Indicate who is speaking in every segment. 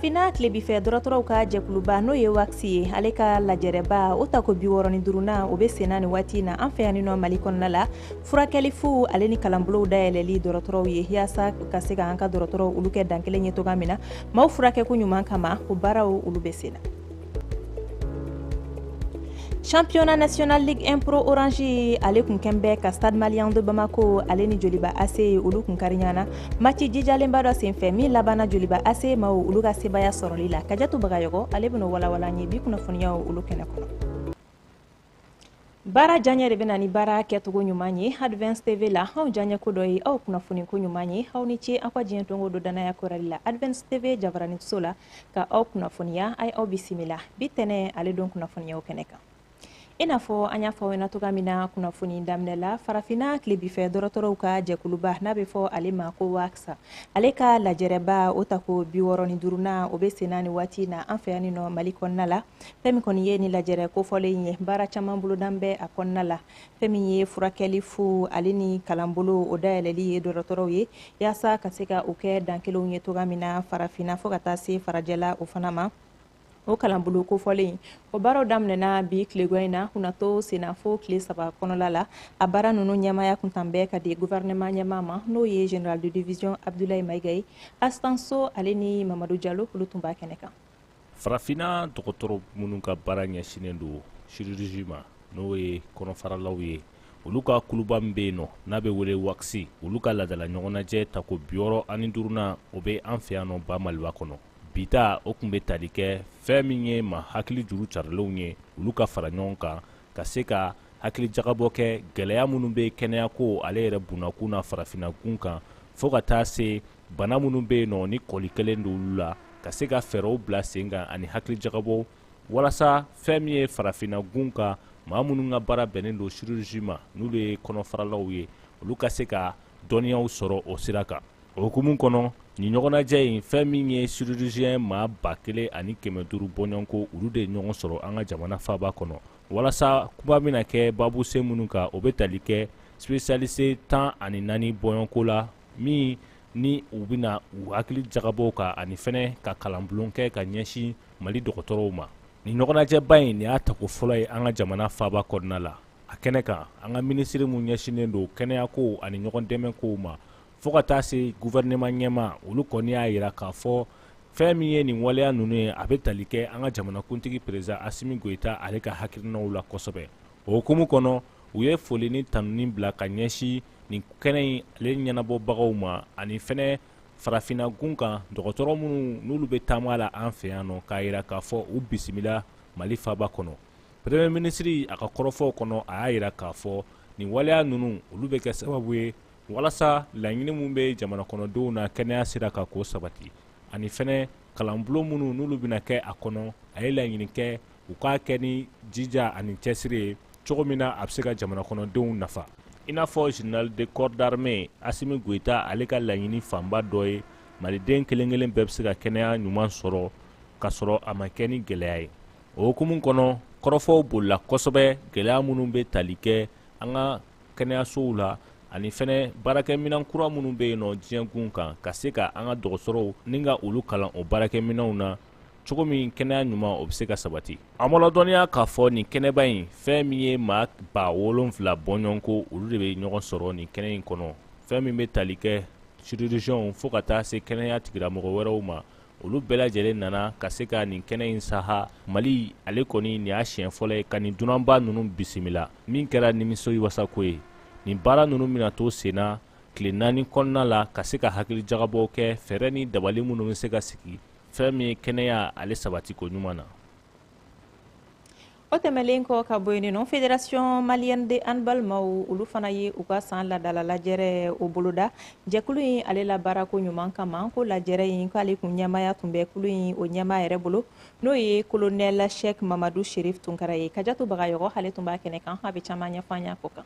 Speaker 1: Farafinna tilebinfɛ dɔgɔtɔrɔw ka jɛkuluba, n'o ye WAGS ye, ale ka lajɛrɛba o tako 65, o bɛ senna nin waati in na an fɛ yan nɔ Mali kɔnɔna la. Furakɛli fu ale ni kalanbolow dayɛlɛli dɔgɔtɔrɔw ye, yaasa ka se ka an ka dɔgɔtɔrɔw olu kɛ dan kelen ye cogoya min na maaw furakɛko ɲuman kama, o baaraw olu bɛ senna. Championnat national Ligue 1 Pro, Orange ale kun kɛn bɛ ka Stade Malien de Bamako ale ni Joliba AC olu kun kari ɲɔgɔn na match jijalenba dɔ senfɛ, min labanna Joliba AC maaw olu ka sebaya sɔrɔli la. Kajatu Bagayɔgɔ, ale bɛna walawala an ye bi kunnafoniyaw olu kɛnɛ kɔnɔ. Baara diyaɲɛ de bɛ na ni baara kɛcogo ɲuman ye. Advance TV la, anw diyaɲɛ ko dɔ ye aw kunnafoni ko ɲuman ye. Aw ni ce aw ka diɲɛ don o don danaya kɔrɔli la Advance TV jabaraniso la ka aw kunnafoniya. A ye aw bisimila bi tɛnɛ ale don kunnafoniyaw kɛnɛ kan. I n'a fɔ an y'a fɔ aw ɲɛna cogoya min na kunnafoni daminɛ la, Farafinna tilebinfɛ dɔgɔtɔrɔw ka jɛkuluba, n'a bɛ fɔ ale ma ko WAGS, ale ka lajɛrɛba o tako 65, o bɛ senna nin waati na an fɛ yan nɔ Mali kɔnɔna la. Fɛn min kɔni ye ni lajɛrɛ kofɔlen ye, baara caman bolodan bɛ a kɔnɔna la. Fɛn min ye furakɛli fu ale ni kalanbolo o dayɛlɛli ye dɔgɔtɔrɔw ye, yaasa ka se ka o kɛ dan kelenw ye cogoya min na Farafinna fo ka taa se farajɛla o fana ma. O kalanbolo kofɔlen, o baaraw daminɛna bi tilegan in na, kunna to senna fo tile 3 kɔnɔla la. A baara ninnu ɲɛmaya kuntan bɛɛ ka di gouvernement ɲɛmaa ma, n'o ye général de division Abdoulaye Maïga ye. Astanso ale ni Mamadu Jalo, olu tun b'a kɛnɛ kan.
Speaker 2: Farafinna dɔgɔtɔrɔ minnu ka baara ɲɛsinnen don chirurgie ma, n'o ye kɔnɔfaralaw ye, olu ka kuluba min bɛ yen nɔ n'a bɛ wele WAGS, olu ka laadala ɲɔgɔnnajɛ tako 65, o bɛ an fɛ yan nɔ ba Maliba kɔnɔ. Bi ta, o tun bɛ tali kɛ fɛn min ye ma hakili juru carilenw ye, olu ka fara ɲɔgɔn kan ka se ka hakili jagabɔ kɛ gɛlɛya minnu bɛ kɛnɛyako ale yɛrɛ bunakun na farafinna gun kan, fo ka taa se bana minnu bɛ yen nɔ ni kɔli kɛlen don olu la, ka se ka fɛɛrɛw bila sen kan ani hakili jagabɔ, walasa fɛn min ye farafinna gun kan maa minnu ka baara bɛnnen don chirurgie ma, n'olu ye kɔnɔfaralaw ye, olu ka se ka dɔnniyaw sɔrɔ o sira kan. O hukumu kɔnɔ, nin ɲɔgɔnnajɛ in, fɛn min ye chirurgien maa 1500 bɔɲɔgɔnko, olu de ye ɲɔgɔn sɔrɔ an ka jamana faaba kɔnɔ, walasa kuma bɛna kɛ babusen minnu kan, o bɛ tali kɛ spécialiste 14 bɔɲɔgɔnko la, min ni u bɛna u hakili jagabɔw kan ani fɛnɛ ka kalanbulon kɛ ka ɲɛsin Mali dɔgɔtɔrɔw ma. Nin ɲɔgɔnnajɛba in, nin y'a tako fɔlɔ ye an ka jamana faaba kɔnɔna la. A kɛnɛ kan, an ka minisiri mun ɲɛsinnen don kɛnɛyako ani ɲɔgɔn dɛmɛ kow ma, fo ka taa se gouvernement ɲɛmaa, olu kɔni y'a yira k'a fɔ fɛn min ye nin waleya ninnu ye, a bɛ tali kɛ an ka jamanakuntigi président Assimi Goïta ale ka hakilinaw la kosɛbɛ. O hukumu kɔnɔ, u ye foli ni tanuni bila ka ɲɛsin nin kɛnɛ in ale ɲɛnabɔbagaw ma, ani fɛnɛ farafinna gun kan dɔgɔtɔrɔ minnu n'olu bɛ taama la an fɛ yan nɔ, k'a yira k'a fɔ u bisimila Mali faaba kɔnɔ. Premier ministre, a ka kɔrɔfɔw kɔnɔ, a y'a yira k'a fɔ nin waleya ninnu, olu bɛ kɛ sababu ye walasa laɲini min bɛ jamana kɔnɔdenw na kɛnɛya sira kan, k'o sabati, ani fɛnɛ kalanbulon minnu n'olu bɛna kɛ a kɔnɔ, a ye laɲini kɛ u k'a kɛ ni jija ani cɛsiri ye cogo min na a bɛ se ka jamana kɔnɔdenw nafa. I n'a fɔ général de corps d'armée Assimi Goïta ale ka laɲini fanba dɔ ye maliden kelen kelen bɛɛ bɛ se ka kɛnɛya ɲuman sɔrɔ ka sɔrɔ a ma kɛ ni gɛlɛya ye. O hukumu kɔnɔ, kɔrɔfɔw bolila kosɛbɛ gɛlɛya minnu bɛ tali kɛ an ka kɛnɛyasow la, ani fɛnɛ baarakɛminɛn kura minnu bɛ yen nɔ diɲɛ gun kan, ka se ka an ka dɔgɔtɔrɔw ni ka olu kalan o baarakɛminɛnw na cogo min kɛnɛya ɲuman o bɛ se ka sabati. An ma ladɔnniya k'a fɔ nin kɛnɛba in, fɛn min ye maa 7000 bɔɲɔgɔnko, olu de bɛ ɲɔgɔn sɔrɔ nin kɛnɛ in kɔnɔ. Fɛn min bɛ tali kɛ chirurgienw fo ka taa se kɛnɛya tigilamɔgɔ wɛrɛw ma, olu bɛɛ lajɛlen nana ka se ka nin kɛnɛ in saha. Mali ale kɔni, nin y'a siɲɛ fɔlɔ ye ka nin dunanba ninnu bisimila, min kɛra nimisi wasako ye. Nin baara ninnu bɛna to senna tile 4 kɔnɔna la, ka se ka hakili jagabɔw kɛ fɛɛrɛ ni dabali minnu bɛ se ka sigi fɛn min ye kɛnɛya ale sabati ko ɲuman na.
Speaker 1: O tɛmɛlen kɔ ka bɔ yen nɔ, Fédération malienne de handball maaw, olu fana ye u ka san ladala lajɛrɛ o boloda jɛkulu in ale la baarako ɲuman kama. Ko lajɛrɛ in, k'ale kun ɲɛmaya tun bɛ kulu in o ɲɛmaa yɛrɛ bolo, n'o ye colonel Cheikh Mamadu Sherif Tunkara ye. Kajatu Bagayɔgɔ, ale tun b'a kɛnɛ kan, a bɛ caman ɲɛfɔ an ɲɛ ko kan.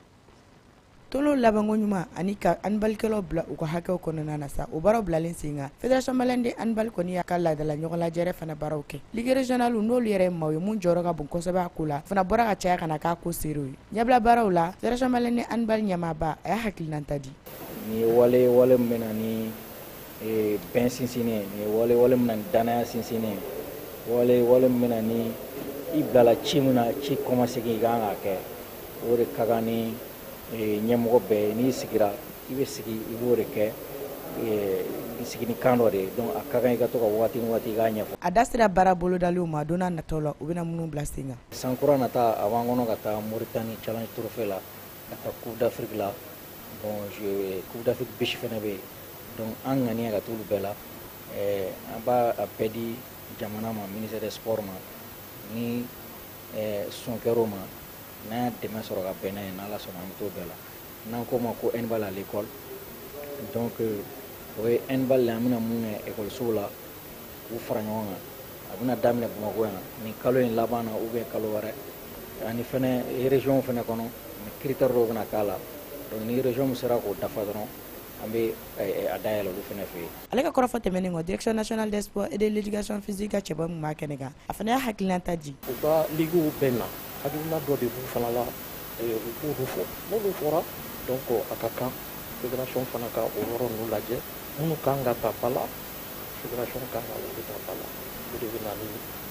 Speaker 3: Tolo labanko ɲuman ani ka handballikɛlaw bila u ka hakɛw kɔnɔna na sa, o baaraw bilalen sen kan, Fédération malienne de handball kɔni y'a ka laadala ɲɔgɔn lajɛrɛ fana baaraw kɛ. Ligue régionale, n'olu yɛrɛ ye maaw ye mun jɔyɔrɔ ka bon kosɛbɛ a ko la, fana bɔra ka caya ka na k'a ko seerew ye. Ɲɛbila baaraw la, Fédération malienne de handball ɲɛmaaba, a y'a hakilinata di.
Speaker 4: Nin ye wale, wale min bɛ na ni Bɛn sinsinnen, nin ye wale wale min na ni danaya sinsinnen, wale wale min na ni i bilala ci min na, ci kɔmasegin i kan k'a kɛ, o de ka kan ni ɲɛmɔgɔ bɛɛ ye. N'i sigira, i bɛ sigi, i b'o de kɛ, i sigi ni kan dɔ de ye. Donc a ka kan i ka to ka waati ni waati i k'a ɲɛfɔ.
Speaker 3: A da sera baara bolodalenw ma don n'a nataw la, u bɛna minnu bila sen kan.
Speaker 4: San kura nata, a b'an kɔnɔ ka taa Mauritanie Challenge Trophée la, ka taa Coupe d'Afrique la. Bon, Coupe d'Afrique beach fɛnɛ bɛ yen. Donc an ŋaniya ka t'olu bɛɛ la. An b'a a bɛɛ di jamana ma, ministère des Sports ma. Ni sɔn kɛr'o ma, n'an y'a dɛmɛ sɔrɔ ka bɛn n'a ye, n'Ala sɔnna, an bɛ t'o bɛɛ la. N'an k'o ma ko handball à l'école, donc o ye handball an bɛna mun kɛ ekɔlisow la, k'u fara ɲɔgɔn kan. A bɛna daminɛ Bamakɔ yan nin kalo in laban na ou bien kalo wɛrɛ, ani fɛnɛ région fɛnɛ kɔnɔ, ni critère dɔw bɛna k'a la. Donc ni région min sera k'o dafa dɔrɔn, an bɛ a dayɛlɛ olu fɛnɛ fɛ yen.
Speaker 3: Ale ka kɔrɔfɔ tɛmɛnen kɔ, Direction nationale des sports et de l'éducation physique ka cɛbɔ min b'a kɛnɛ kan, a fana y'a hakilinata di.
Speaker 5: U ka liguew bɛɛ na, hakilina dɔ de b'u fana la, u k'olu fɔ. N'olu fɔra, donc a ka kan fédération fana ka o yɔrɔ ninnu lajɛ. Minnu kan ka ta ba la, fédération kan ka olu ta ba la. O de bɛ na ni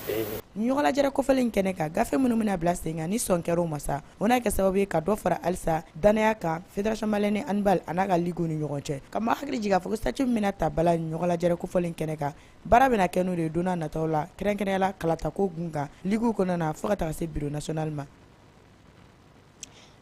Speaker 5: bɛn ye.
Speaker 3: Ni ɲɔgɔn lajɛrɛ kofɔlen kɛnɛ kan, gafe minnu bɛna bila sen kan, ni sɔn kɛr'o ma sa, o n'a kɛ sababu ye ka dɔ fara halisa danaya kan Fédération malienne handball a n'a ka liguew ni ɲɔgɔn cɛ. Ka maa hakili jigin k'a fɔ ko statut min bɛna ta bala ni ɲɔgɔn lajɛrɛ kofɔlen kɛnɛ kan, baara bɛna kɛ n'o de ye don n'a nataw la, kɛrɛnkɛrɛnnenya la kalatako kun kan liguew kɔnɔna na, fo ka taga se bureau national ma.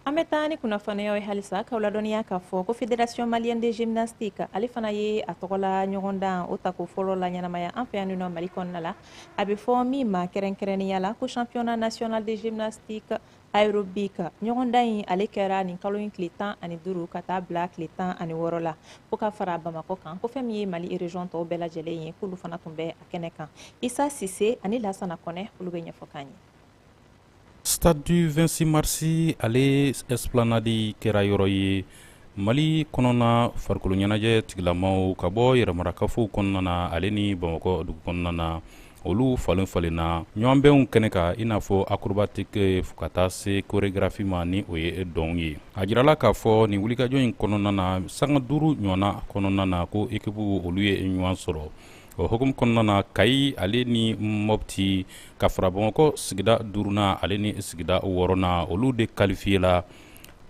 Speaker 1: An bɛ taa ni kunnafoniyaw ye halisa, k'aw ladɔnniya k'a fɔ ko Fédération malienne de gymnastique, ale fana ye a tɔgɔla ɲɔgɔndan o tako fɔlɔ la ɲɛnamaya an fɛ yan nɔ Mali kɔnɔna la. A bɛ fɔ min ma kɛrɛnkɛrɛnnenya la ko championnat national de gymnastique aérobique. Ɲɔgɔndan in, ale kɛra nin kalo in tile 15 ka taa bila tile 16 la, fo ka fara Bamakɔ kan, ko fɛn min ye Mali région tɔw bɛɛ lajɛlen ye, k'olu fana tun bɛ a kɛnɛ kan. Isa Sise ani Lasana Kɔnɛ, olu bɛ ɲɛfɔ k'an ye.
Speaker 6: Stade du 26 mars, ale esplanade kɛra yɔrɔ ye Mali kɔnɔna farikolo ɲɛnajɛ tigilamaw ka bɔ yɛrɛmarakafow kɔnɔna na, ale ni Bamakɔ dugu kɔnɔna na, olu falen falenna ɲɔgɔnbɛnw kɛnɛ kan, i n'a fɔ acrobatique fo ka taa se chorégraphie ma, ni o ye dɔn ye. A jirala k'a fɔ nin wulikajɔ in kɔnɔna na, sanga 5 ɲɔgɔnna kɔnɔna na, ko équipe olu ye ɲɔgɔn sɔrɔ. O hukumu kɔnɔna na, Kayi ale ni Mɔpti ka fara Bamakɔ sigida duurunan ale ni sigida wɔɔrɔnan, olu de qualifié la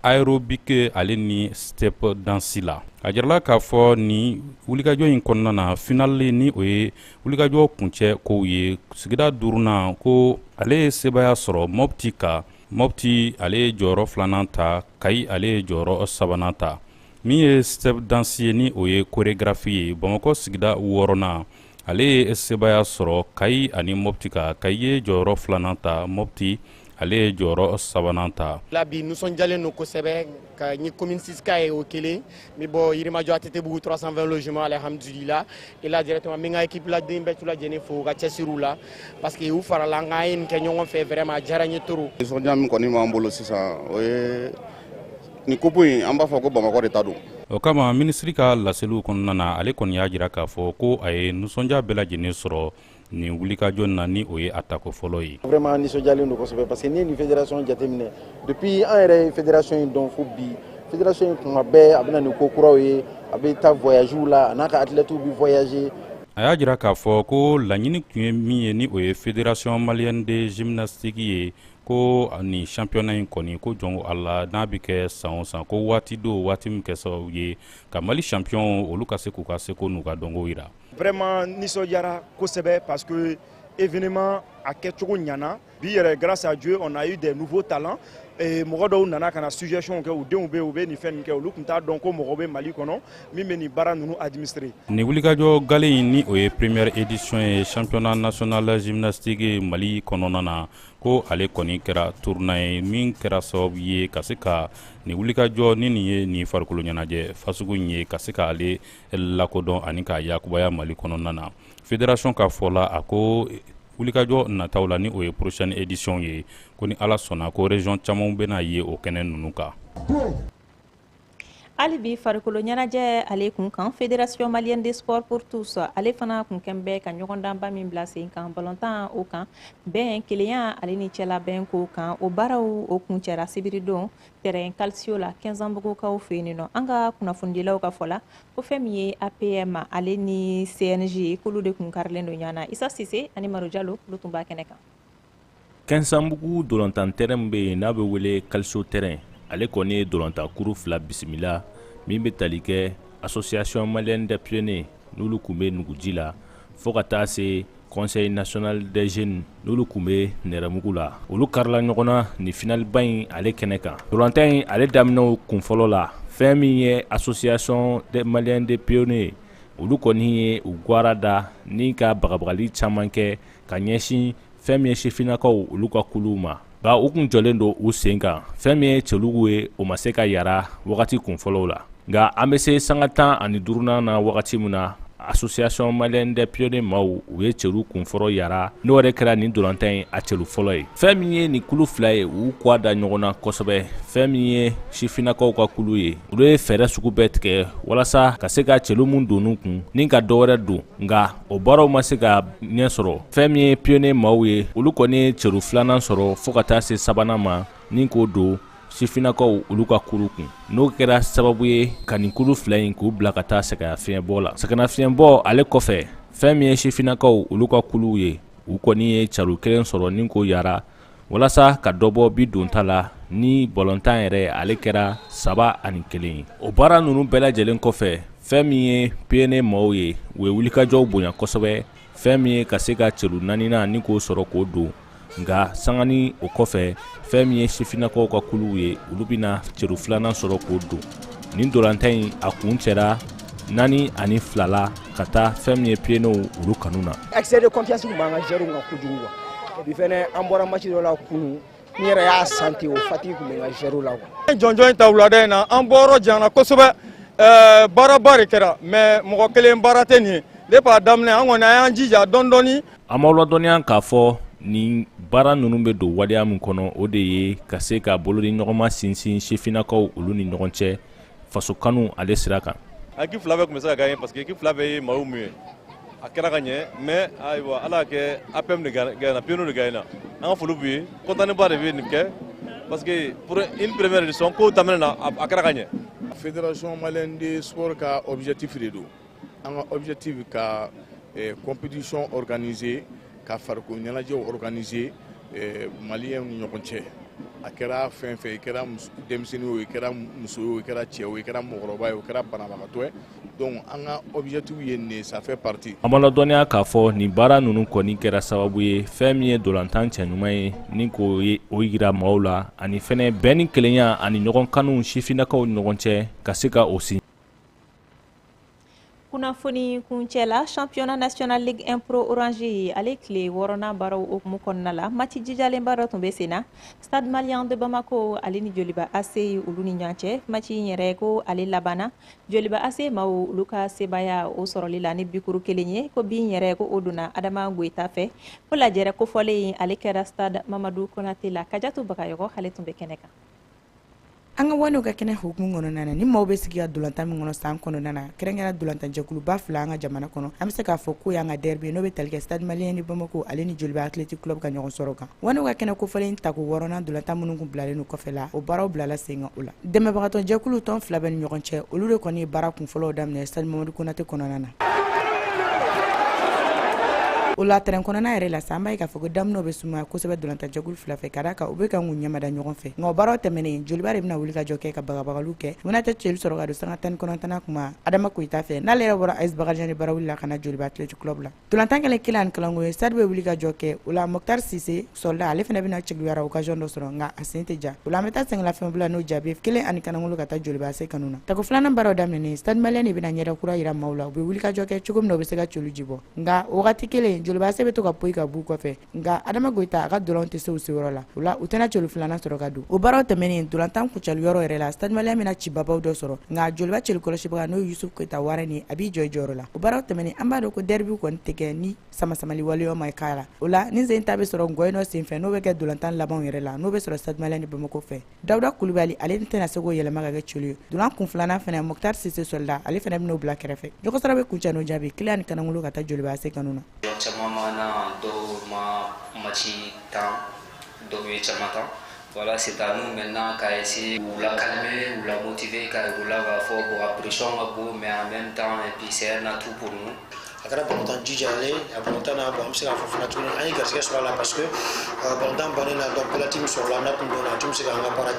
Speaker 6: aérobique ale ni step danse la. A jirala k'a fɔ nin wulikajɔ in kɔnɔna na, finale, ni o ye wulikajɔ kuncɛ kow ye, sigida duurunan ko ale ye sebaaya sɔrɔ Mɔpti kan. Mɔpti ale ye jɔyɔrɔ filanan ta, Kayi ale ye jɔyɔrɔ sabanan ta. Min ye step danse ye, ni o ye chorégraphie ye, Bamakɔ sigida wɔɔrɔnan ale ye sebaaya sɔrɔ Kayi ani Mɔpti kan. Kayi ye jɔyɔrɔ filanan ta, Mɔpti ale ye jɔyɔrɔ sabanan ta.
Speaker 7: La bi, nisɔndiyalen don kosɛbɛ ka n ye commune 6 ka ye. O kelen, n bɛ bɔ Yirimajɔ ATT bugu 320 logements. Alhamdulillah. Et là directement, n bɛ n ka équipe la den bɛɛ lajɛlen fo u ka cɛsiriw la, parce que u farala an kan, an ye nin kɛ ɲɔgɔn fɛ. Vraiment, a diyara n ye trop.
Speaker 8: Nisɔndiya min kɔni b'an bolo sisan, o ye nin coupe in, an b'a fɔ ko Bamakɔ de ta don.
Speaker 6: O kama, minisiri ka laseliw kɔnɔna na, ale kɔni y'a jira k'a fɔ ko a ye nisɔndiya bɛɛ lajɛlen sɔrɔ nin wulikajɔ na, ni o ye a tako fɔlɔ ye.
Speaker 9: Vraiment, nisɔndiyalen don kosɛbɛ, parce que n'i ye nin fédération jateminɛ, depuis an yɛrɛ ye fédération in dɔn fo bi, fédération in kuma bɛɛ a bɛ na ni ko kuraw ye, a bɛ taa voyage la, a n'a ka athlètes bɛ voyager.
Speaker 6: A y'a jira k'a fɔ ko laɲini tun ye min ye, ni o ye Fédération malienne de gymnastique ye, ko nin championnat in kɔni, ko jɔn ko Ala, n'a bɛ kɛ san o san, ko waati do, waati min kɛ sababu ye ka Mali champion olu ka se k'u ka seko n'u ka dɔnko jira.
Speaker 10: Vraiment, nisɔndiyara kosɛbɛ, parce que événement a kɛcogo ɲana bi yɛrɛ. Grâce à Dieu, on a eu des nouveaux talents. Mɔgɔ dɔw nana ka na suggestion kɛ, u denw bɛ yen, u bɛ nin fɛn nin kɛ, olu tun t'a dɔn ko mɔgɔ bɛ Mali kɔnɔ min bɛ nin baara ninnu administrer.
Speaker 6: Nin wulikajɔ gale in, ni o ye première édition ye championnat national gymnastique Mali kɔnɔna na, ko ale kɔni kɛra tournant ye min kɛra sababu ye ka se ka nin wulikajɔ ni nin ye nin farikolo ɲɛnajɛ fasugu in ye, ka se k'ale lakodɔn ani k'a yakubaya Mali kɔnɔna na. Fédération ka fɔ la, a ko wulikajɔ nataw la, ni o ye prochaine édition ye, ko ni Ala sɔnna, ko région caman bɛna ye o kɛnɛ ninnu kan.
Speaker 1: Hali bi farikolo ɲɛnajɛ ale kun kan, Fédération malienne de sport pour tous ale fana kun kɛn bɛ ka ɲɔgɔndanba min bila sen kan balontan o kan, bɛn, kelenya ale ni cɛlabɛn ko kan, o baaraw o kuncɛra sibiridon terrain Calcio la Kɛnzanbugukaw fɛ yen nɔ. An ka kunnafonidilaw ka fɔ la, ko fɛn min ye APM ale ni CNJ, k'olu de kun karilen don ɲɔgɔn na. Isa Sise ani Maro Jalo, olu tun b'a kɛnɛ kan.
Speaker 2: Kɛnsanbugu dolantan terrain min bɛ yen n'a bɛ wele Calcio terrain, ale kɔni ye dolantan kuru fila bisimila min bɛ tali kɛ Association malienne des pionniers, n'olu tun bɛ Nuguji la, fo ka taa se Conseil national des jeunes, n'olu tun bɛ Nɛrɛmugu la. Olu karila ɲɔgɔn na nin finaliba in ale kɛnɛ kan. Dolantan in ale daminɛw kunfɔlɔ la, fɛn min ye Association des maliens des pionniers, olu kɔni ye u gwara da ni ka bagabagali caman kɛ ka ɲɛsin fɛn min ye sifinnakaw olu ka kuluw ma, nka u kun jɔlen don u sen kan. Fɛn min ye cɛlugu ye, o ma se ka yara wagati kunfɔlɔw la, nka an bɛ se sanga 15nan na wagati min na, Association malienne des pionniers maaw u ye cɛlu kunfɔlɔ yara, n'o yɛrɛ kɛra nin dolantan in a cɛlu fɔlɔ ye. Fɛn min ye nin kulu fila ye, u kwa da ɲɔgɔn na kosɛbɛ. Fɛn min ye sifinnakaw ka kulu ye, olu ye fɛɛrɛ sugu bɛɛ tigɛ walasa ka se ka cɛlu mun don kun ni ka dɔ wɛrɛ don, nka o baaraw ma se ka ɲɛ sɔrɔ. Fɛn min ye pionnier maaw ye, olu kɔni ye cɛlu filanan sɔrɔ fo ka taa se sabanan ma ni k'o don sifinnakaw olu ka kuru kun, n'o kɛra sababu ye ka nin kulu fila in k'u bila ka taa sɛgɛnnafiɲɛbɔ la. Sɛgɛnnafiɲɛbɔ ale kɔfɛ, fɛn min ye sifinnakaw olu ka kuluw ye, u kɔni ye cɛlu kelen sɔrɔ ni k'o yara walasa ka dɔ bɔ bi donta la, ni bɔlɔntan yɛrɛ ale kɛra 3-1 ye. O baara ninnu bɛɛ lajɛlen kɔfɛ, fɛn min ye pionnier maaw ye, u ye wulikajɔw bonya kosɛbɛ, fɛn min ye ka se ka cɛlu naaninan ni k'o sɔrɔ k'o don. Nka sangani o kɔfɛ, fɛn min ye sifinnakaw ka kuluw ye, olu bɛna cɛlu filanan sɔrɔ k'o don. Nin dolantan in a kun cɛra 4-2 la ka taa fɛn min ye pionniers olu kanu na.
Speaker 11: Excès de confiance tun b'an ka joueurs kan kojugu quoi. Et puis fɛnɛ, an bɔra match dɔ la kunun, n yɛrɛ y'a senti, o fatigue tun bɛ n ka joueurs la quoi.
Speaker 12: Jɔnjɔn in ta wulada in na, an bɔyɔrɔ janyana kosɛbɛ, baaraba de kɛra, mais mɔgɔ kelen baara tɛ nin ye. Depuis a daminɛ, an kɔni an y'an jija dɔɔni dɔɔni.
Speaker 2: An m'aw ladɔnniya k'a fɔ nin baara ninnu bɛ don waleya min kɔnɔ, o de ye ka se ka bolodi ɲɔgɔnma sinsin sifinnakaw olu ni ɲɔgɔn cɛ fasokanu ale sira kan.
Speaker 13: Équipe fila bɛɛ tun bɛ se ka gagner parce que équipe fila bɛɛ ye maaw mun ye, a kɛra ka ɲɛ, mais ayiwa, Ala y'a kɛ APM de gagné, pionniers de gagné. An ka foli b'u ye, content ba de bɛ nin kɛ parce que pour une première édition, kow daminɛ na, a kɛra ka ɲɛ.
Speaker 14: Fédération malienne de sport ka objectif de don. An ka objectif ka compétition organiser, ka farikolo ɲɛnajɛw organiser maliyɛnw ni ɲɔgɔn cɛ. A kɛra fɛn fɛn, i kɛra denmisɛnnin o, i kɛra muso ye o, i kɛra cɛ o, i kɛra mɔgɔkɔrɔba ye o, i kɛra banabagatɔ ye, donc an ka objectif ye nin ye, ça fait partie.
Speaker 2: An b'a ladɔnniya k'a fɔ nin baara ninnu kɔni kɛra sababu ye, fɛn min ye dolantan cɛ ɲuman ye ni k'o ye o yira maaw la, ani fɛnɛ bɛn ni kelenya ani ɲɔgɔn kanu sifinnakaw ni ɲɔgɔn cɛ ka se ka o sin.
Speaker 1: Kunnafoni kuncɛ la, championnat national Ligue 1 Pro Orange ale tile wɔɔrɔnan baaraw hukumu kɔnɔna la, match jijalenba dɔ tun bɛ sen na, Stade Malien de Bamako ale ni Joliba AC olu ni ɲɔgɔn cɛ. Match in yɛrɛ ko ale labanna Joliba AC maaw olu ka sebaya o sɔrɔli la ni bikuru kelen ye. Ko bin yɛrɛ ko o donna Adama Goyita fɛ. Ko lajɛrɛ kofɔlen ale kɛra stade Mamadu Konate la. Kajatu Bagayɔgɔ ale tun bɛ kɛnɛ kan.
Speaker 3: An ka walew ka kɛnɛ hukumu kɔnɔna na, ni maaw bɛ sigi ka dolantan min kɔnɔ san kɔnɔna na, kɛrɛnkɛrɛn dolantanjɛkuluba fila an ka jamana kɔnɔ, an bɛ se k'a fɔ ko y'an ka derby, n'o bɛ tali kɛ Stade Malien de Bamako ale ni Joliba Athletic Club ka ɲɔgɔn sɔrɔ kan. Walew ka kɛnɛ kofɔlen tako wɔɔrɔnan dolantan minnu kun bilalen don kɔfɛ la, o baaraw bilala sen kan. O la, dɛmɛbagatɔ jɛkulu tɔn fila bɛ ni ɲɔgɔn cɛ, olu de kɔni ye baara kunfɔlɔw daminɛ stade Mamadu Konate kɔnɔna na. O la, terrain kɔnɔna yɛrɛ la sa, an b'a ye k'a fɔ ko daminɛw bɛ sumaya kosɛbɛ dolantanjɛkulu fila fɛ, ka d'a kan u bɛ ka k'u ɲɛmada ɲɔgɔn fɛ. Nka o baaraw tɛmɛnen, Joliba de bɛna wuli ka jɔ kɛ ka bagabagaliw kɛ. U bɛna tɛ cɛli sɔrɔ ka don sanga 19nan kuma Adama Koyita fɛ, n'ale yɛrɛ bɔra AS Bakarijan de barawuli la ka na Joliba Athletic Club la. Dolantan kɛlen kelen ani kalanko ye, stade bɛ wuli ka jɔ kɛ. O la, Moctar Cisse sɔrɔla, ale fana bɛna cɛluyara occasion dɔ sɔrɔ, nka a sen tɛ ja. O la, an bɛ taa sɛgɛnlafiɲɛ bila n'o jaabi kelen ani kanangolo ka taa Joliba AC kanu na. Tako filanan baaraw daminɛnen, Stade Malien de bɛna ɲɛda kura yira maaw la. U bɛ wuli ka jɔ kɛ cogo min na, u bɛ se ka cɛlu jibɔ, nka wagati kelen Joliba AC bɛ to ka poyi ka b'u kɔfɛ, nka Adama Goyita a ka dolanw tɛ se u seyɔrɔ la. O la, u tɛna celu filanan sɔrɔ ka don. O baaraw tɛmɛnen, dolantan kuncɛli yɔrɔ yɛrɛ la, Stade Malien bɛna cibabaw dɔ sɔrɔ, nka Joliba celu kɔlɔsibaga, n'o ye Yusuf Koyita Warɛ ni, a b'i jɔ i jɔyɔrɔ la. O baaraw tɛmɛnen, an b'a dɔn ko derby kɔni tɛ kɛ ni samasamali waleyaw ma k'a la. O la, ni sen ta bɛ sɔrɔ ngɔyinɔ senfɛ, n'o bɛ kɛ dolantan labanw yɛrɛ la, n'o bɛ sɔrɔ Stade Malien ni Bamako fɛ, Dawuda Kulubali ale tɛna se k'o yɛlɛma ka kɛ celu ye. Dolan kun filanan fana, Moctar Cisse Soldat ale fana bɛn'o bila kɛrɛfɛ. Ɲɔgɔnsɔrɔ bɛ kuncɛ n'o jaabi kelen ni kanangolo ka taa Joliba AC kanu na.
Speaker 15: Caman ma na, dɔw ma match tan, dɔw ye caman tan. Voilà, c'est à nous maintenant qu'à essayer ou la calmer ou la motiver, k'a yir'u la k'a fɔ bon, a pression ka bon, mais en même temps, et puis c'est un atout pour nous.
Speaker 16: A kɛra balontan jijalen a balontan na. Bon, an bɛ se k'a fɔ fana tuguni, an ye garisɛgɛ sɔrɔ a la, parce que balontan bannen na, donc penalty min sɔrɔla, n'a tun donna, a tun bɛ se k'an ka baara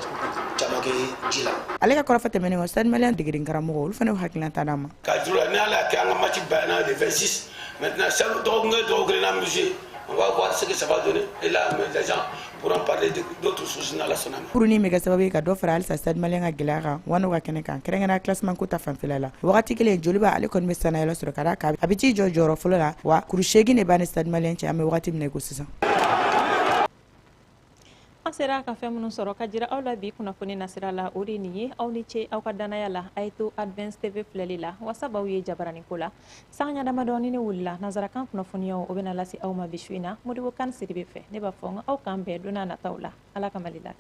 Speaker 16: caman kɛ ji la.
Speaker 3: Ale ka kɔrɔfɔ tɛmɛnen kɔ, Stade Malien degeden karamɔgɔ, olu fana y'u hakilinata d'a ma.
Speaker 17: K'a juru la, ni Ala y'a kɛ an ka match banna le 26 maintenant, chaque dɔgɔkun kelen, dɔgɔkun kelen n'an bɛ jouer, on va voir ce que ça va donner et là les gens pourront parler d'autres choses, n'Ala sɔnna ma.
Speaker 3: Kurunin bɛ kɛ sababu ye ka dɔ fara halisa Stade Malien ka gɛlɛya kan wano ka kɛnɛ kan, kɛrɛnkɛrɛnnenya classement ko ta fanfɛla la. Wagati kelen, Joliba ale kɔni bɛ sannayɛlɛ sɔrɔ ka d'a kan a bɛ t'i jɔ jɔyɔrɔ fɔlɔ la, wa kuru 8 de b'a ni Stade Malien cɛ, an bɛ wagati min na i ko sisan.
Speaker 1: An sera ka fɛn minnu sɔrɔ ka jira aw la bi kunnafoni nasira la, o de nin ye. Aw ni ce aw ka danaya la. A ye to Advance TV filɛli la, wasabaw ye jabaraniko la. Sanga damadɔni ne wulila, nansarakan kunnafoniyaw, o bɛna lase aw ma bi su in na Modibo Kan Sidibe fɛ. Ne b'a fɔ n aw k'an bɛn don n'a nataw la. Ala ka Mali lakana.